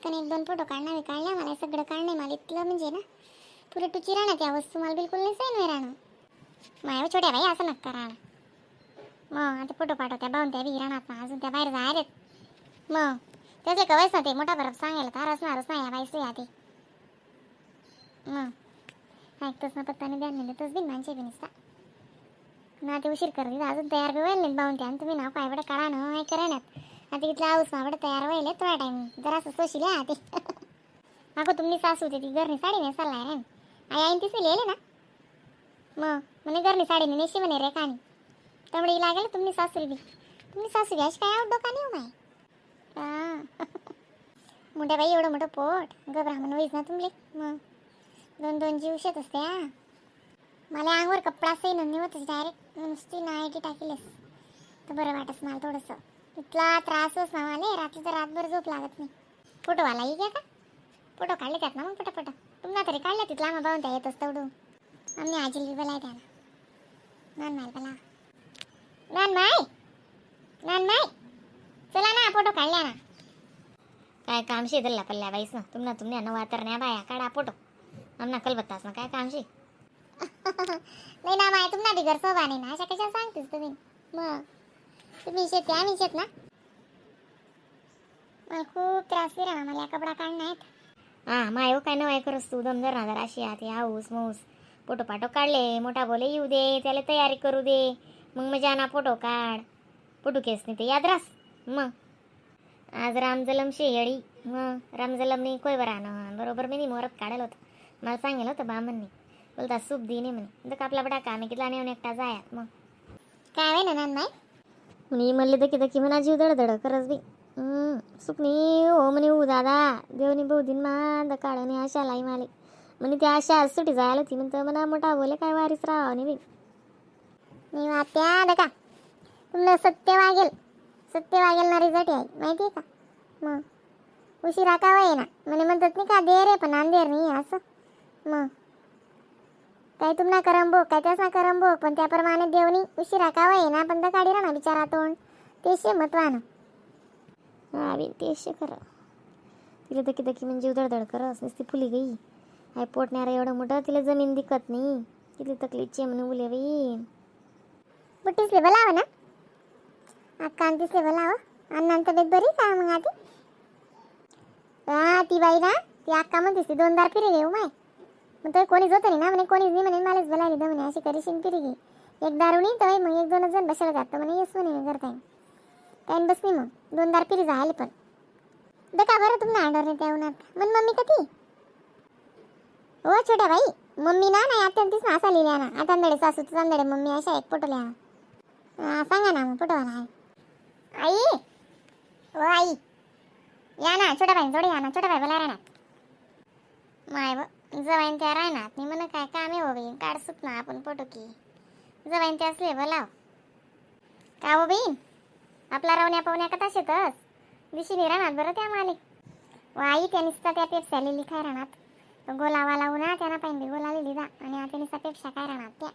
पटकन एक दोन फोटो काढणार काढल्या. मला सगळं काढणं मला इतलं म्हणजे ना पुरे टुची राहणार त्या वस्तू मला बिलकुल नाही सैन नाही राहणं. माय छोट्या बाई, असं नका राहणं. मग आता फोटो पाठव त्या बाहून त्या बी राहणार ना अजून त्या बाहेर जायलेत. मग त्याचे कवायच ना ते मोठा बरफ सांगायला तर असणारच ना या बाईस या ते. मग ऐकतोच ना, पत्ता नाही ध्यान नाही देतच बिन माणसे बी निसता ना ते उशीर कर दिला. अजून तयार बी व्हायला नाहीत बाहून त्या आणि तुम्ही नाव काय बडं काढा ना काय करा. आता इथला हाऊस मावडं तयार व्हायला थोडा टाईम जरासं सोशील ते. अगं, तुम्ही सासू होती ती घरनी साडी नेसायला आहे. आई आईन तिथे लिहिले ना मग म्हणे घरनी साडी नेशी म्हणे रे कानी त्यामुळे लागेल. तुम्ही सासू बी, तुम्ही सासू बी अशी काय आवडो का नाही हो माय. हा मोठ्या बाई, एवढं मोठं पोट ग ब्राह्मण होईस ना तुमले. मग दोन दोन जीव शेत असते. हा मला अंगावर कपडा असेल ना होतच, डायरेक्ट नुसती नाईटी टाकीलेस तर बरं वाटस मला थोडंसं. इतला त्रासच ना मला, रात्री तर रातभर झोप लागत नाही. फोटोवाला ही घ्या का फोटो काढले त्यात ना मग पटापट तुम्हाला तरी काढल्या तिथला. मग पाहून त्या येत असतं उडून. आम्ही आजीला बी बोलाय त्याला. नान माय बोला, नान माय, नान माय, चला ना, फोटो काढल्या ना. काय काम शे धरला पल्ल्या बाईस ना तुम्हाला? तुमच्या नवा तर नाही बाया, काढा फोटो. आमना कलबत्तास ना काय काम शे? नाही ना माय, तुम्हाला बिगर सोबा नाही ना. अशा कशा सांगतेस तुम्ही? मग तुम्ही शेत, आम्ही शेत ना. मला खूप त्रास राहा, मला या कपडा काढणार आहेत. हा माय हो, काय नवाय करस तू? दमदर ना जरा अशी. आते हाऊस मऊस फोटो पाटो काढले. मोठा बोले येऊ दे त्याला, तयारी करू दे, मग मजा ना फोटो काढ. फोटो केस नाही ते याद रास. मग आज रामजलम शेयडी. मग रामजलम नाही कोय बरं ना बरोबर. मी मोहरत काढायला होतं, मला सांगेल होतं बामणनी. बोलता सूप दे नाही म्हणे तर आपला बडा काम आहे कितला नेऊन एकटा जायात. मग काय होय ना नान माय म्हणे म्हणले दकी दकी म्हणा जीव धडधड करस बी सुकनी हो म्हणे. हो दादा, देवनी बहु दिन मा काढणे आशा लाई माले म्हणे. ती आशा आज सुटी जायला होती म्हणतं म्हणा. मोठा बोले काय वारीच राहावं नाही बाई. नाही वात्या नका तुम्हाला सत्य वागेल, सत्य वागेल ना रिझल्ट आहे माहिती आहे का? मग उशिरा का ना म्हणे म्हणतात नाही का, देर आहे पण अंधेर नाही असं. मग काय तुम्हाला करंबो काय त्याच ना करंबो, पण त्याप्रमाणे देवनी उशिरा का ना पण काढी ना बिचारा तोंड ते महत्वानं. हा बी तेच खरं. तिला दकी दकी म्हणजे उधळधड करस नुसती फुली गई हाय. पोट नाही एवढं मोठं, तिला जमीन दिखत नाही, किती तकलीफची म्हणे उले बाई. बुट्टीसले बोलावं ना अक्का आणि तिसले बोलावं. अण्णांची तब्येत बरी का मग आधी? हा ती बाई ना ती अक्का म्हणतेस ती दोनदार फिरे घेऊ माय. मग तो कोणीच होतं नाही ना म्हणे, कोणीच नाही म्हणे, मलाच बोलायला म्हणे. अशी करीशीन फिरी घे एक दारू नाही तर मग एक दोनच जण बसायला जातं म्हणे. येस म्हणे करताय काय बस नाही. मग दोनदार फिरी जायला पण का बरं तुम्हाला ऑर्डर नाही त्या उन्हात मग मम्मी कधी हो छोट्या बाई? मम्मी ना नाही आता तीच ना असा लिहिल्या ना आता अंदडे सासू तांदडे मम्मी अशा एक फोटो लिहा. सांगा ना मग फोटोवाला आहे. आई ओ आई, या ना छोट्या बाई जोडे, या ना छोट्या बाई बोला राहणार. माय जवाईन त्या राहणार नाही म्हण. काय काम आहे हो बहीण, काढ सुट ना आपण फोटो की. जवाईन ते असले बोलाव का हो बहीण? आपला रावण्या पाहुण्या कथा शेतस दिशी राहणार बरं त्या माले. व आई, त्या निसता त्या पेपस्या लिहिली काय राहणार गोलावा लावू ना त्यांना पाहिजे गोला लिहिली जा आणि आता निसता पेपशा काय राहणार त्या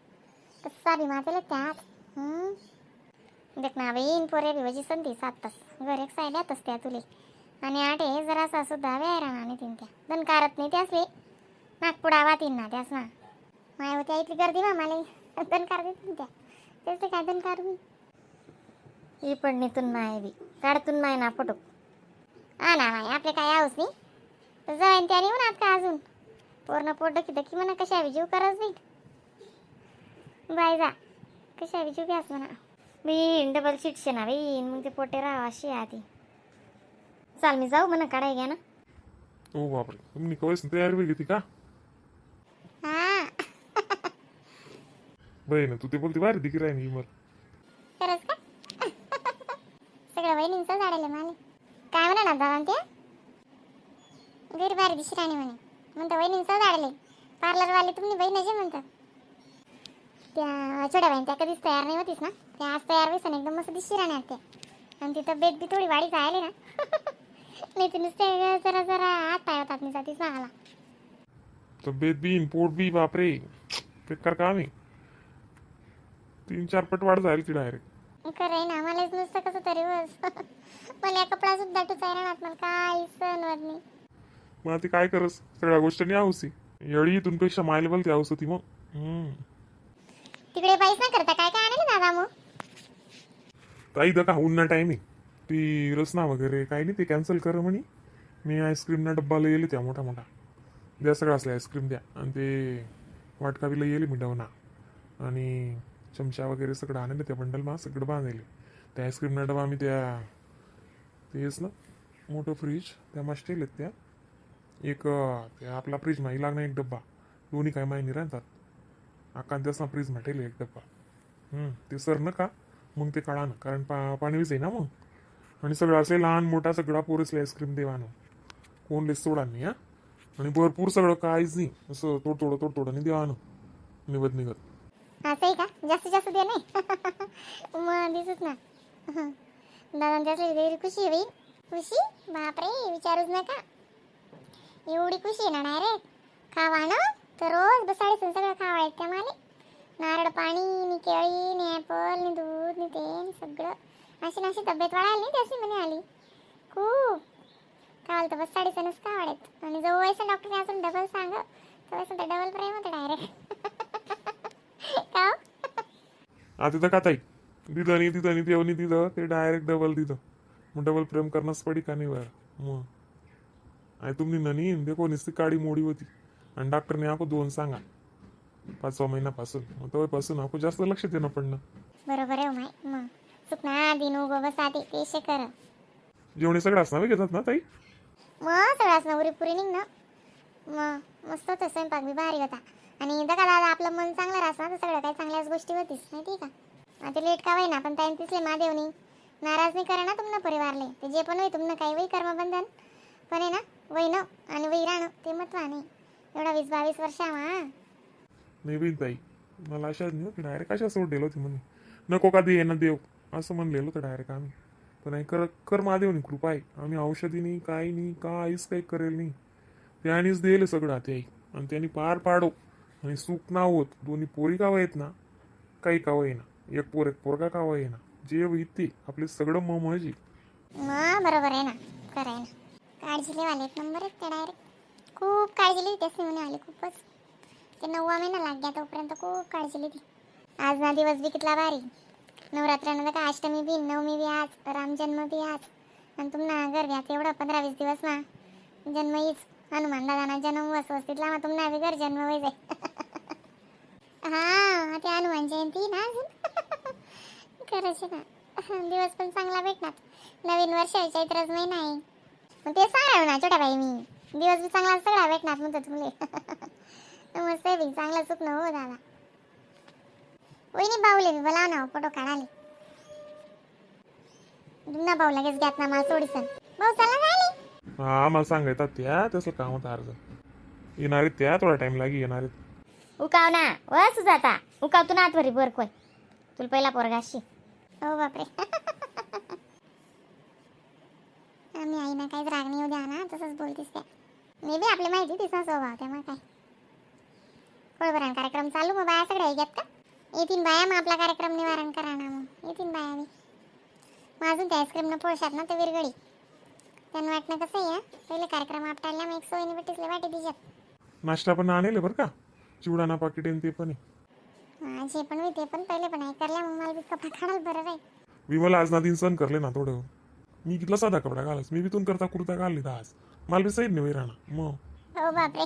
कसा बी मातेला त्यात. देख ना बहीण, पोरे बी संधी सात तास घर एक सायल्यातच त्या तुले आणि आठे जरासा सुद्धा वेळ राहणार नाही तीन त्या दणकारत नाही त्यासले नागपुडा वातीन ना त्यास ना. माय होत्या इथली गर्दी मा मला दणकार देतील त्या त्यासले काय दणकार मी. ही पडणीतून माय बी काढतून माय ना फोटो. हा ना माय, आपले काय आऊस नाही तर जवाईन त्या नेऊन आत का अजून पूर्ण पोट डकी डकी म्हणा. कशा जीव करच बाई बाय जा, कशा जीव घ्यास म्हणा बी. डबल शीटशे ना बाई, मग ते पोटे राहा अशी आधी. चाल मी जाऊ म्हणा, काढाय घ्या ना. ओ बापरे, तुम्ही कवायच तयारी बी घेते का? हा. बहीण तू ते बोलते भारी दिकी राहीन मला. खरंच का? सगळं वहिनींचं झाडेल मला. काय म्हणा ना दादा, ते घरी भारी दिशी राणी म्हणे म्हणतं. वहिनींचं झाडले पार्लरवाले तुम्ही बहीण जे म्हणतात त्या छोट्या बहीण त्या कधीच तयार नाही होतीस ना, त्या आज तयार व्हायचं ना एकदम मस्त दिशी राहणार त्या. आणि ती तब्येत बी थोडी वाढी जायली ना, नाही तर नुसते जरा जरा हात पाय होतात नाही जातीस ना मला. तब्येत बी न पोट बी, बापरे, बेकार काम आहे. तीन चार पट वाढ झाली ती डायरेक्ट. खरं आहे ना, मलाच नुसतं कसं तरी बस. मला या कपडा सुद्धा टुचाय राहणार, मला काही सहन होत नाही. मग ते काय करस, सगळ्या गोष्टी आवसी येळी तुमपेक्षा मायला बोलते आऊस होती मग. तिकडे पाहिस ना करता काय काय आणले दादा मग? ताई दका उन्हा टाईम आहे, ती रसना वगैरे काही नाही, ते कॅन्सल कर म्हणे. मी आईस्क्रीमना डब्बा येईल त्या मोठा मोठा द्या, सगळं असले आईस्क्रीम द्या. आणि ते वाटकाबीला येईल मी डवना आणि चमचा वगैरे सगळं आणलं त्या बंडल मा सगळं बांधले. त्या आईस्क्रीमना डबा मी त्या तेच ना मोठं फ्रीज त्या मास्टेल आहेत त्या एक त्या आपला फ्रीज माही लागणार एक डब्बा, दोन्ही काय माहिती राहतात आका त्याच ना फ्रीज ठेवले एक डब्बा. ते सर नका मग ते काढा ना, कारण पाणी वीज आहे ना मग. आणि सगळं असे लहान मोठा सगळा पोरसले आईस्क्रीम देवानं कोणले सोडा नाही हा. आणि भरपूर सगळं काहीच नाही, असं थोडं थोडं थोडं थोडं नाही देवानं निघत निघत. असं आहे का? जास्तीत जास्त दे नाही मग दिसत ना दादांच्या असली खुशी होईल. खुशी बापरे विचारूच नका, एवढी खुशी आहे ना डायरेक्ट खावा ना तर रोज बसाडे सगळं खावा त्या मला नारळ पाणी नि केळी नि ॲपल नि दूध नि ते नि सगळं. अशी नाशी तब्येत वाढायला नाही त्याशी म्हणे आली खूप काल तर बस साडेसनच का वाढत. आणि जवळ वयसं डॉक्टरने अजून डबल सांग तर तर डबल प्रेम होतं डायरेक्ट का हो? आता तर का ताई दिलं नाही दिलं नाही देवनी दिलं ते डायरेक्ट डबल दिलं, मग डबल प्रेम करणंच पडी का नाही बरं मग. आणि तुम्ही ननी देखो नुसती काडी मोडी होती आणि डॉक्टरने आको दोन सांगा पाचवा महिन्यापासून, मग तेव्हापासून आको जास्त लक्ष देणं पडणं. बरोबर आहे हो माय, मग सुकना दिन उगो बसा ते ते कर. जेवण सगळं असणार घेतात ना ताई? मग सगळाच ना उरी पुरी निघ ना मग मस्त होतं, स्वयंपाक बी भारी होता. आणि दका दादा आपलं मन चांगलं राहतं ना तर सगळं काही चांगल्याच गोष्टी होतीस माहिती का. आता लेट का ना पण ताईन तिसले महादेवनी नाराज नाही करा ना तुमनं परिवारले, ते जे पण होई तुमनं काही वही कर्मबंधन पण आहे ना वही न आणि वही राहणं ते महत्व नाही. एवढा 20-22 वर्ष हा. नाही बी ताई, मला अशाच नाही की डायरेक्ट अशा सोडलेलं होती म्हणे नको का दे ना देव असं म्हणलेलं होतं डायरेक्ट आम्ही. पण नाही कर कर महादेवनी कृपा आहे, आम्ही औषधी नाही काही नाही काहीच काही करेल नाही, त्यानेच दिले सगळं ते आई आणि त्यांनी पार पाडो आणि सुख ना होत. दोन्ही पोरी कावं येत ना काही कावं येईना, एक पोर एक पोरगा कावं येईना, जे होईल ते आपले सगळं म्हणजे. मग बरोबर आहे ना, खरं आहे ना. काळजी लेवाले एक नंबर आहे ते डायरेक्ट, खूप काळजी लिहिली त्याच म्हणे आली खूपच. ते नववा महिना लाग गया तोपर्यंत खूप काळजी लिहिली. आज ना दिवस बी कितला भारी, नवरात्रानंतर का अष्टमी बी नवमी बी आज, रामजन्म बी आज. आणि तुम्हाला घर घ्या एवढं 15-20 दिवस मा जन्म हीच हनुमान दादाना जन्म वस वस्तीतला मा तुम्हाला बी घर जन्म वय जाय. हा ते हनुमान जयंती ना अजून. खरंच आहे ना, दिवस पण चांगला भेटणार. नवीन वर्ष आहे, चैत्रच महिना आहे, मग ते सांगा ना छोट्या बाई मी दिवस बी चांगला सगळा भेटणार म्हणतो तुमले. मस्त आहे बी चांगला सुख न हो दादा. वहिनी बाऊले बी बोलाव ना फोटो काढाले. ना भाऊ लगेच घ्यात ना मला सोडीसन भाऊ चला झाले. हा मला सांगायतात त्या तसं काम होतं अर्ज येणार आहेत त्या थोडा टाइम लागी येणार आहेत. उकाव ना वस जाता उकाव तू ना आतवरी बर कोय तुला पहिला पोरगाशी. हो बापरे आम्ही आई ना काहीच राग नाही उद्या ना तसंच बोलतीस त्या मी बी आपली माहिती तिचा स्वभाव त्यामुळे काय कोळबरण कार्यक्रम चालू मग बाया सगळ्या घेत का येतीन बाया मग आपला कार्यक्रम निवारण करा ना मग येतीन बाया बी मग अजून त्या आईस्क्रीमनं पोळशात ना ते विरगळी त्यांना वाटणं कसं आहे हा? पहिले कार्यक्रम आपटायला मग एक सोयीने भेटीसले वाटी दिशात. नाश्ता पण आणेल बरं का, चिवडाना पाकिट आणि ते पण आहे. हा, जे पण होई ते पण पहिले पण आहे करल्या मग मला बी कपडा काढायला बरं राहील. विमल आज ना दिन सण करले ना थोडं, मी कितला साधा कपडा घालास, मी बी तुम करता कुर्ता घालली आज मला बी सही नाही राहणार मग. हो बापरे.